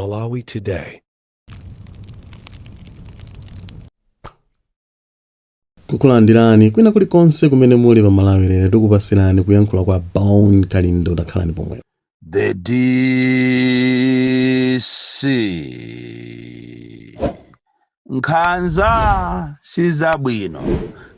Malawi Today. Kukulandirani kwina kulikonse kumene muli pa Malawi Lero, tikupasirani kuyankhula kwa Bon Kalindo. Takhalani pomwepo. The DC. Nkhanza sizabwino,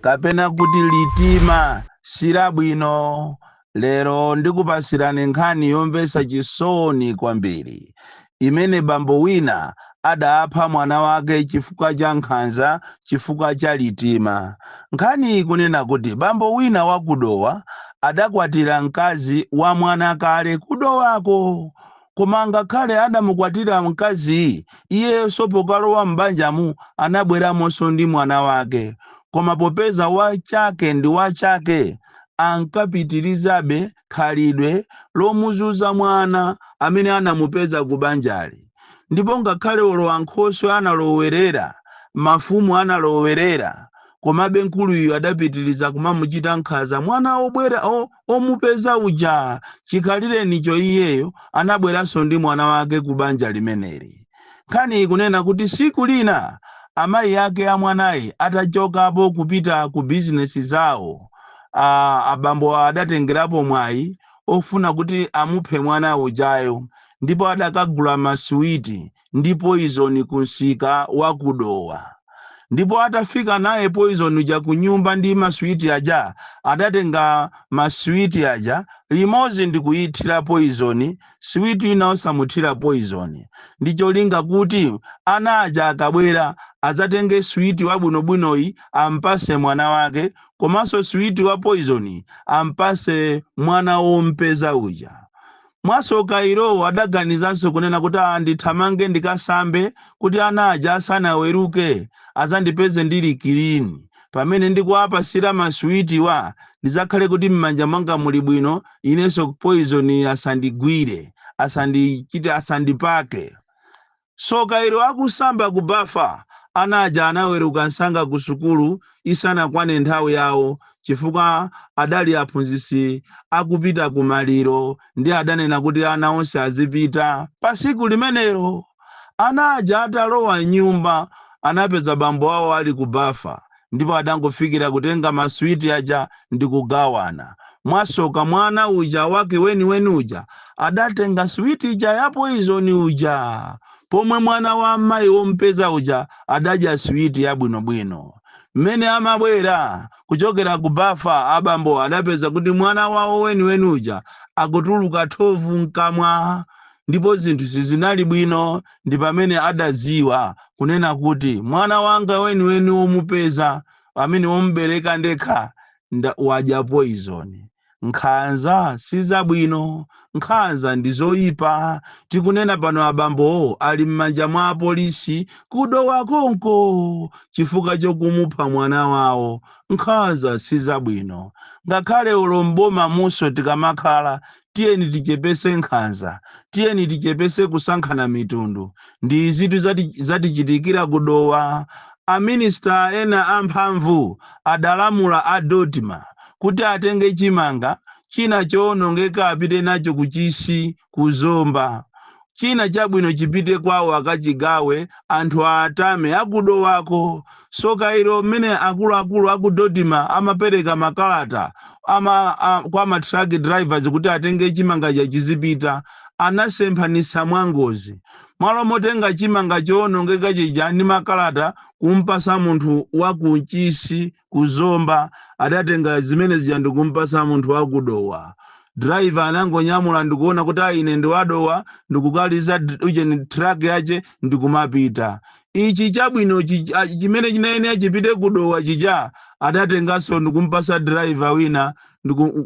kapena kuti litima silabwino. Lero ndikupasirani nkhani yomvetsa chisoni kwambiri imene bambo wina adapha mwana wake chifukwa cha nkhanza, chifukwa cha litima. Nkhani ikunena kuti bambo wina wa ku Dowa adakwatira mkazi wa mwana kale ku Dowako. Koma ngakhale adamukwatira mkaziyi, iyenso pokalowa m'banjamu anabweramonso ndi mwana wake. Koma popeza wachake ndi wachake, ankapitirizabe khalidwe lomuzunza mwana amene anamupeza ku banjali. Ndipo ngakhale olo ankhoswe analowerera, mafumu analowerera, komabe mkuluyu adapitiriza kumamuchita nkhanza mwana obwera omupeza uja. Chikhalirenicho iyeyo anabweranso ndi mwana wake ku banja limeneli. Nkhani ikunena kuti siku lina amayi ake a mwanayi atachokapo kupita ku bizinesi zawo, abambo adatengerapo mwayi ofuna kuti amuphe mwana ujayo, ndipo adakagula masuwiti ndi poizoni ku msika wa ku Dowa. Ndipo atafika naye poizoni uja ku nyumba ndi masuwiti aja, adatenga masuwiti aja limodzi ndi kuyithira poizoni, siwiti ina osamuthira poizoni, ndi cholinga kuti ana aja akabwera adzatenge siwiti wabwinobwinoyi ampase mwana wake, komanso siwiti wa poizoni ampase mwana wompeza uja. Mwasoka irowo adaganizanso kunena kuti, ndithamange ndikasambe kuti ana aja asanaweruke azandipeze ndili clean. Pamene ndikuwapasira masuwitiwa ndizakhale kuti m'manja mwanga muli bwino, inenso poison asandigwire, asandichite, asandipake. Soka ilo, akusamba ku bafa, ana aja anaweruka msanga ku sukulu isanakwane nthawi yawo, chifukwa adali aphunzitsi akupita ku maliro ndi adanena kuti ana onse azipita pa siku limenelo. Ana aja atalowa m'nyumba anapeza bambo awo ali ku bafa, ndipo adangofikira kutenga maswiti aja ndi kugawana. Mwasoka mwana uja wake weniweni uja adatenga switi ija ya poison uja, pomwe mwana wa amayi wompeza uja adadya switi yabwinobwino. Mmene amabwera kuchokera ku bafa, abambo adapeza kuti mwana wawo weniweni uja akutuluka thovu mkamwa, ndipo zinthu sizinali bwino. Ndi pamene adadziwa kunena kuti mwana wanga weniweni womupeza, amene womubereka ndekha, wadya poison. Nkhanza sizabwino, nkhanza ndi zoyipa. Tikunena pano abambowo ali m'manja mwa apolisi ku Dowa konko chifukwa chokumupha mwana wawo. Nkhanza sizabwino. Ngakhale ulo mboma muso tikamakhala, tiyeni tichepese nkhanza, tiyeni tichepese kusankhana mitundu. Ndi izitu zatichitikira ku Dowa. Aminista ena amphamvu adalamula a DoDMA kuti atenge chimanga china chowonongeka apite nacho ku Chisi ku Zomba, china chabwino chipite kwawo akachigawe anthu atame aku Dowako. Soka ilo, mmene akuluakulu aku DoDMA amapereka makalata kwa ma truck drivers kuti atenge chimanga chizipita, anasemphanitsa mwangozi. Malo motenga chimanga chowonongeka chija ndi makalata kumpasa munthu wa ku Chisi ku Zomba, adatenga zimene zija ndikumpasa munthu wa ku Dowa. Driver anangonyamula ndikuona kuti ine ndi wa Dowa, ndikukaliza uje truck yache ndikumapita. Ichi chabwino chimene chinayenera chipite ku Dowa chija adatenganso ndikumpasa driver wina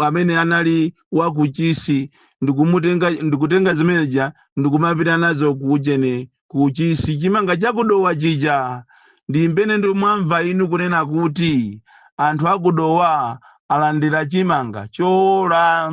amene anali wa ku Chisi, ndikumutenga ndikutenga zimeneja ndikumapita nazo kuujeni ku Chisi, chimanga chaku Dowa chija. Ndi mbene ndimwamva inu kunena kuti anthu aku Dowa alandira chimanga chowola,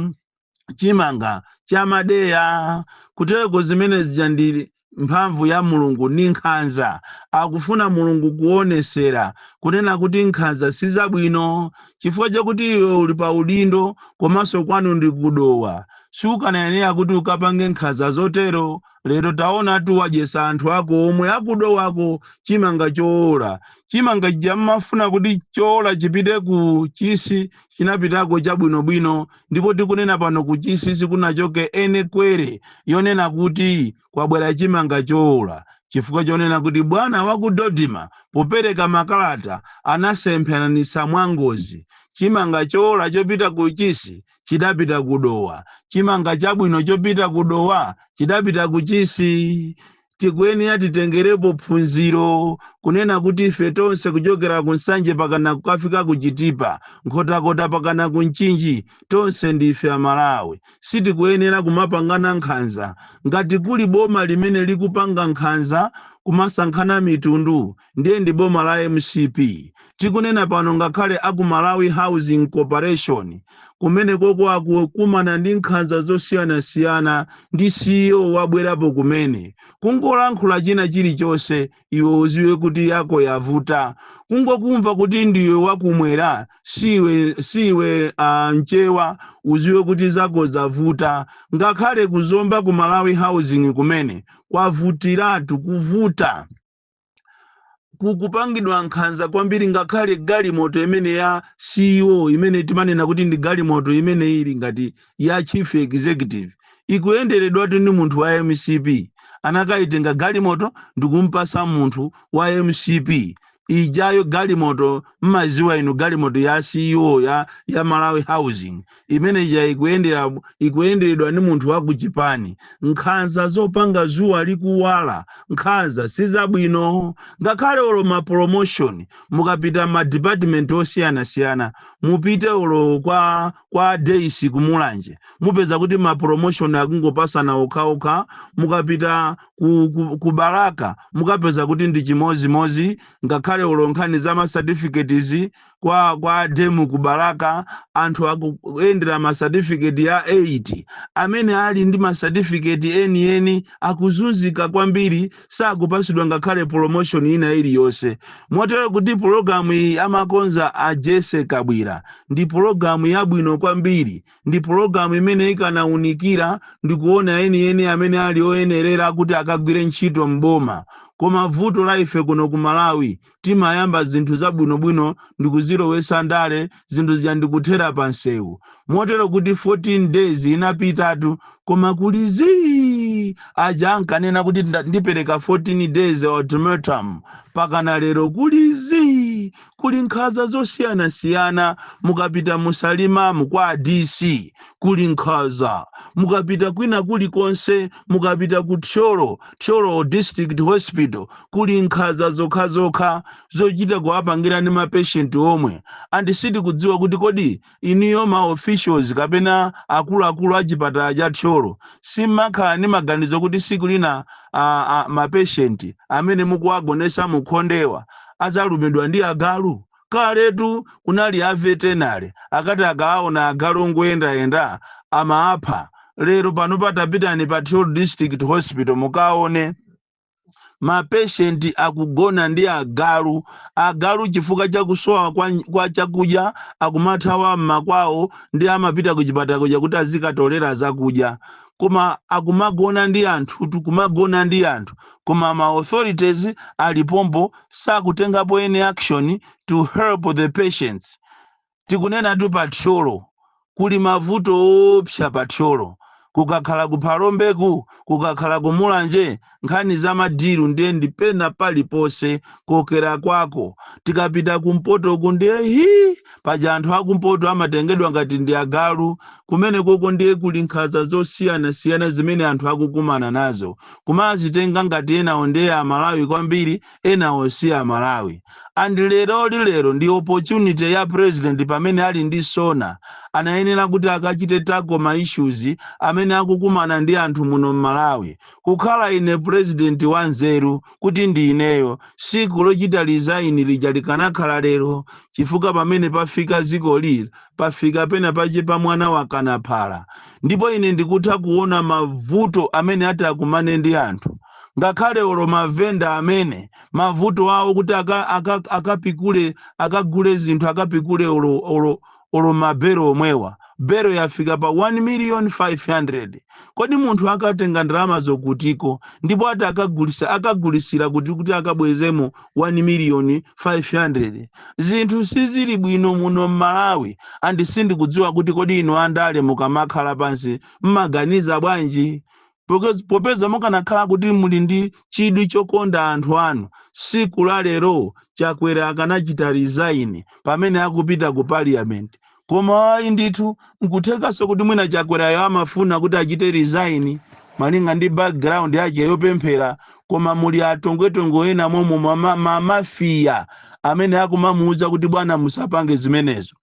chimanga chamadeya. Kutereko zimene zija ndi mphamvu ya Mulungu ndi nkhanza. Akufuna Mulungu kuonesera kunena kuti nkhanza sizabwino, chifukwa chakuti iwe uli pa udindo komanso kwanu ndi ku Dowa, sukanayenera kuti ukapange nkhanza zotero. Lero taona tuwadyesa anthu ako omwe akudowako chimanga choola. Chimanga chija mmafuna kuti choola chipite ku Chisi, chinapitako chabwinobwino. Ndipo tikunena pano, ku Chisi sikunachoke ene kwere yonena kuti kwabwera chimanga choola, chifukwa chonena kuti bwana waku DoDMA popereka makalata anasemphanitsa mwangozi. Chimanga choola chopita ku Chisi chidapita kuDowa, chimanga chabwino chopita kuDowa chidapita ku Chisi. Tikuyenera titengerepo phunziro kunena kuti ife tonse, kuchokera ku Nsanje pakana kukafika ku Chitipa, Nkhotakota pakana ku Mchinji, tonse ndife Amalawi. Sitikuyenera kumapangana nkhanza. Ngati kuli boma limene likupanga nkhanza, kumasankhana mitundu, ndiye ndi boma la MCP. Tikunena pano, ngakhale aku Malawi Housing Corporation kumene koko akukumana ndi nkhanza zosiyanasiyana ndi CEO wabwerapo kumene. Kungolankhula china chilichonse, iwe uziwe kuti yako yavuta. Kungokumva kuti ndiwe wakumwera, siwe mchewa, uziwe kuti zako zavuta. Ngakhale kuzomba ku Malawi Housing kumene kwavutiratu, kuvuta, kukupangidwa nkhanza kwambiri. Ngakhale galimoto imene ya CEO, imene timanena kuti ndi galimoto imene ili ngati ya chief executive, ikuyenderedwatu ndi munthu wa MCP. Anakayitenga galimoto ndikumpasa munthu wa MCP ijayo galimoto. Mmaziwa inu, galimoto ya CEO ya Malawi Housing imene ija ikuyenderedwa ndi munthu wa kuchipani. Nkhanza zopanga zuwa likuwala, nkhanza sizabwino. Ngakhale olo ma promotion, mukapita ma department osiyanasiyana, mupite olo kwa Daisy kumulanje, mupeza kuti ma promotion akungopasana okhaokha. Mukapita ku Balaka, mukapeza kuti ndi chimozimozi. Ngakhale olo nkhani za ma certificates, kwa demu ku Balaka anthu akuyendera ma certificate ya 8. Amene ali ndi ma certificate enieni akuzunzika kwambiri, sakupasidwa ngakhale promotion ina iliyonse. Motero kuti pologalamu iyi amakonza a Jesse Kabwira ndi pologalamu yabwino kwambiri, ndi pologalamu imene ikanawunikira ndi kuona enieni amene ali oyenerera kuti akagwire ntchito mboma. Koma vuto la ife kuno ku Malawi, timayamba zinthu zabwinobwino ndikuzilowesa ndale, zinthu zija ndikuthera pa nsewu. Motero kuti 14 days inapitatu, koma kuli zii. Aja ankanena kuti ndipereka 14 days ultimatum, pakana lero kuli zii, kuli nkhanza zosiyanasiyana. Mukapita musalimamu kwa DC kuli nkhanza, mukapita kwina kulikonse, mukapita ku Thyolo, Thyolo District Hospital, kuli nkhanza zokhazokha zochita kuwapangira ndi ma patient omwe. And sitikudziwa kuti kodi inuyo ma officials kapena akuluakulu a chipatala cha Thyolo simmakhala ndi maganizo kuti siku lina ma patient amene mukuwagonesa mukhondewa adzalumidwa ndi agalu? Kaletu kunali a veterinary, akati akaona agalu ongoyendayenda amaapha. Lero pano patapitani pa Thyolo District Hospital, mukaone ma patient akugona ndi agalu. Agalu chifukwa chakusowa kwa chakudya akumathawa mmakwawo, ndi amapita ku chipatala kuja kuti azikatolera zakudya, koma akumagona ndi anthu, kumagona ndi anthu. Koma ma authorities alipompo, sakutengapo any action to help the patients. Tikunena tu, pa Thyolo kuli mavuto opsa. Pa Thyolo, kukakhala ku Phalombeku, kukakhala ku Mulanje, nkhani za ma deal ndiye ndipena paliponse kokera kwako. Tikapita kumpotoku ndiye hi, paja anthu akumpoto amatengedwa ngati ndi agalu. Kumene koko ndiye kuli nkhanza zosiyanasiyana zimene anthu akukumana nazo, kumazitenga ngati enawo ndiye Amalawi kwambiri, enawo si Amalawi. And leroli, lero ndi opportunity ya president. Pamene ali ndi SONA, anayenera kuti akachite tackle ma issues amene akukumana ndi anthu muno mMalawi. Kukhala ine president wanzeru kuti ndi ineyo, siku lochita resign lija likanakhala lero, chifukwa pamene pafika dziko lili, pafika pena pache pa mwana wakanaphala. Ndipo ine ndikutha kuona mavuto amene ati akumane ndi anthu, ngakhale olo mavenda amene mavuto awo kuti akapikule, akagule zinthu, akapikule olo Olo mabero omwewa, bero yafika pa 1 million 500. Kodi munthu akatenga ndalama zokutiko, ndipo ati akagulisa, akagulisira kuti akabwezemo 1 million 500? Zinthu sizili bwino muno m'Malawi, and sindikudziwa kuti kodi inu andale mukamakhala pansi mmaganiza bwanji? Popeza mukanakhala kuti muli ndi chidwi chokonda anthu anu, siku la lero Chakwera akanachita resign pamene akupita ku parliament. Koma ayi ndithu, nkuthekanso kuti mwina Chakwerayo amafuna kuti achite resign malinga ndi background yake yopemphera, koma muli atongwetongo ena momwe mamafiya amene akumamuwuza kuti, "Bwana, musapange zimenezo.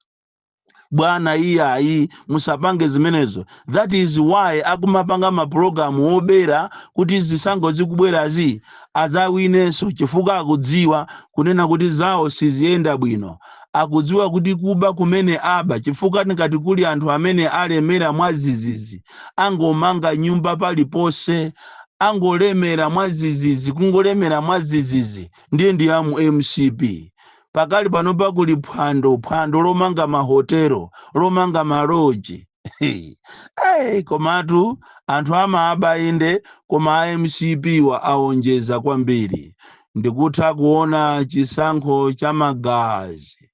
Bwana, iyayi, musapange zimenezo." That is why akumapanga mapulogalamu obera kuti zisankho zikubwerazi azawinenso, chifukwa akudziwa kunena kuti zawo siziyenda bwino. Akudziwa kuti kuba kumene aba, chifukwa ngati kuli anthu amene alemera mwazizizi, angomanga nyumba paliponse, angolemera mwazizizi, kungolemera mwazizizi, ndiye ndi amu MCP. Pakali pano pakuli phwando, phwando lomanga mahotelo, lomanga maloji. Hey, komatu anthu amaaba inde, koma a MCP wa aonjeza kwambiri. Ndikutha kuona chisankho cha magazi,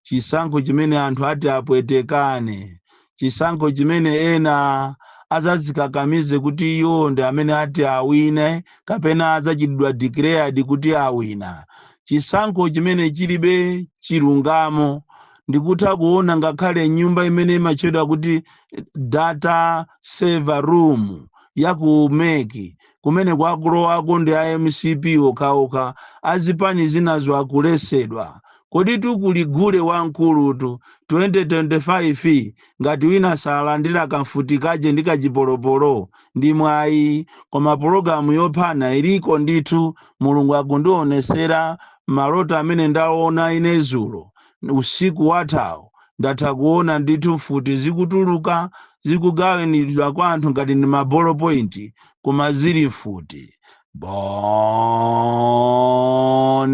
chisankho chimene anthu ati apwetekane, chisankho chimene ena azazikakamize kuti iwo ndi amene ati awine kapena adzachitidwa declared kuti awina, chisankho chimene chilibe chilungamo. Ndikutha kuona ngakhale nyumba imene imatchedwa kuti data server room ya ku MEC, kumene kwakulowako ndi a MCP okhaokha, azipani zinazo akulesedwa. Kodi tukuli gule wamkulutu 2025, ngati wina salandira kamfuti kaje ndi kachipolopolo ndi mwayi. Koma pologalamu yophana iliko ndithu. Mulungu akundionesera maloto amene ndaona ine zulo usiku wathawo. Ndatha kuona ndithu mfuti zikutuluka, zikugawanidwa kwa anthu ngati ndi ma ball point, koma zili mfuti. Bon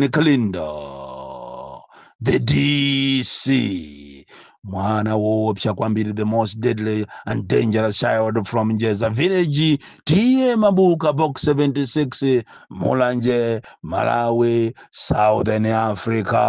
Kalindo, the DC, mwana woopsa kwambiri, the most deadly and dangerous child from Njeza village, T/A Mabuka, Box 76, Mulanje, Malawi, Southern Africa.